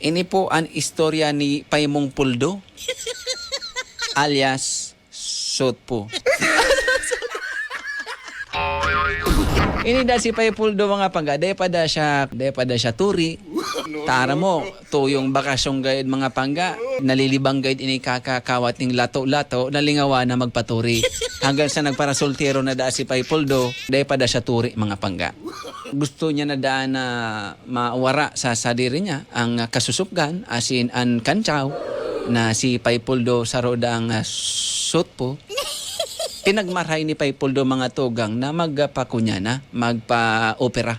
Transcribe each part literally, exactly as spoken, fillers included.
Ini po an istorya ni Paimong Puldo, alias Sotpo. Ini da si Pay Puldo, mga pangga, dai pa da siya, dai pa da siya turi. Tara mo, tuyong bakasyon gayod, mga pangga. Nalilibang gayod ini kakakawat ning lato-lato, nalingawa na magpaturi. Hanggang sa nagparasoltero na da si Pay Puldo, dai pa da siya turi, mga pangga. Gusto niya na daan na mawara sa sadiri niya ang, ah, kasusupgan, asin an kantsaw na si Pay Puldo saro dang, ah, sotpo. Pinagmarahay ni Pay Puldo, mga tugang, na magpakunyana, magpa-opera.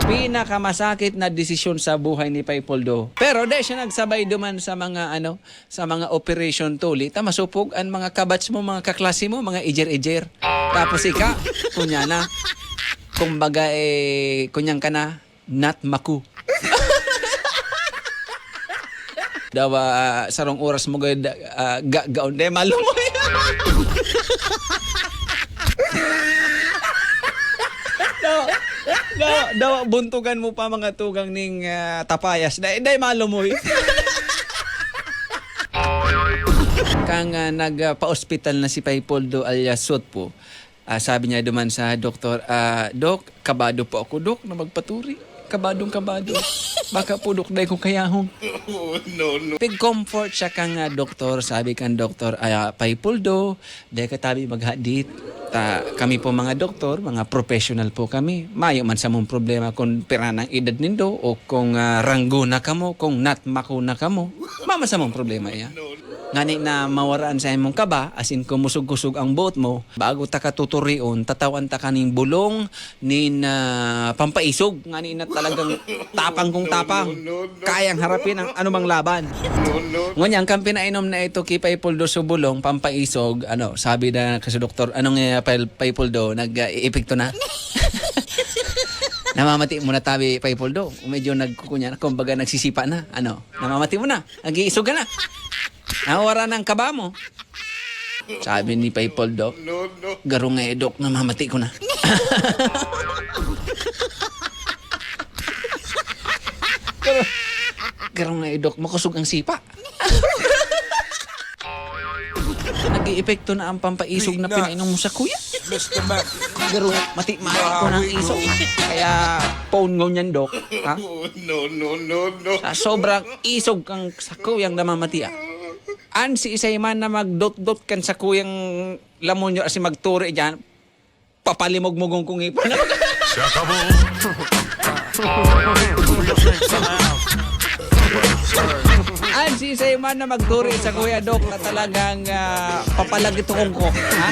Pinakamasakit na desisyon sa buhay ni Pay Puldo. Pero di siya nagsabay duman sa mga, ano, sa mga operation tuli, ta masopog an mga kabats mo, mga kaklase mo, mga ejer-ejer. Tapos ika, kunyana, kumbaga, eh, kunyang ka na, not maku. Dawa, ah, sarong oras mo gayod, ah, ga-, gaon, di, malumoy. Dawa, dawa, dawa, buntugan mo pa, mga tugang ning, ah, tapayas. Dai, dai malumoy. Kan, ah, nagpa-ospital na si Pay Puldo alias Sotpo, ah, sabi niya duman sa doktor, ah, "Dok, kabado po ako, Dok, na magpaturi. Kabadong kabado. Baka po, Dok, dai ko kayahon." Oh, no, no. Pig-comfort siya kan, ah, doktor. Sabi kan doktor, "Ah, Pay Puldo, dai ka tabi maghadit. Ta, kami po mga doktor, mga professional po kami. Mayo man samong problema kung pira nang edad nindo o kung, ah, ranggo na kamo, kung natmako na kamo. Mama samong problema iya. Ngani na mawaraan sa imong kaba, asin kumusog-kusog ang boot mo, bago ta ka tuturion, tatawan ta ka ning bolong nin, ah, pampaisog. Ngani na talagang tapang kung tapang. Kayang harapin ang anumang laban." Ngunyan, kan pinainom na ito ki Pay Puldo sa bolong, pampaisog, ano, sabi na kasi doktor, "Anong, eh, Pay, Pay Puldo, nag, ah, iepekto na?" "Namamati mo na tabi, Pay Puldo. Medyo nagkukunya na, kumbaga nagsisipa na. Ano, namamati mo na. Nag-iisog ka na. Nawawara na ang kaba mo." Sabi ni Pay Puldo, "Garo nga, eh, Dok, namamati ko na." "Garo, garo nga, eh, Dok, makosog ang sipa." "Nag-eepekto na ang pampaisog na pinainom mo sa kuya." "Garo, mati-mati ko na ang isog. Kaya phone ngunyan, Dok, ha?" No, no, no, no. "Sa sobrang isog kang sakuyang namamati, ah. An siisay man na magdotdot kan sakuyang lamonyo asin magturi diyan, papalimogmogon kong ngipon." "An siisay man na magturi sa Kuya Doc na talagang, ah, papalagitokon ko, ha?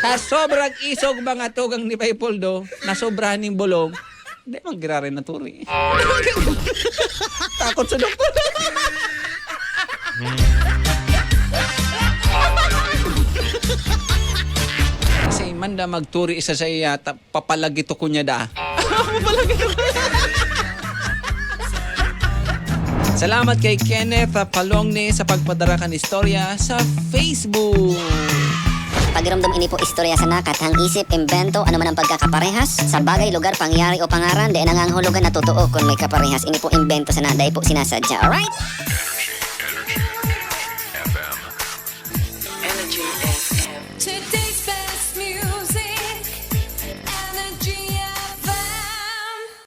Sa sobrang isog, mga tugang ni Pay Puldo, nasobrahan ning bolong, di man giraray naturi." Takot sa doktor. Kasi manda magturi sa saya, ta-, papalagitokon niya da. Papalagitokon. Salamat kay Kenneth, ah, Palongne sa pagpadara kan istorya sa Facebook. Pagiromdom, ini po istorya sana, kathang isip, imbento, ano man ang pagkakaparehas sa bagay, lugar, pangyayari o pangaran, dai nangangahulugan na totoo kun may kaparehas. Ini po imbento sana, dai po sinasadya. Alright?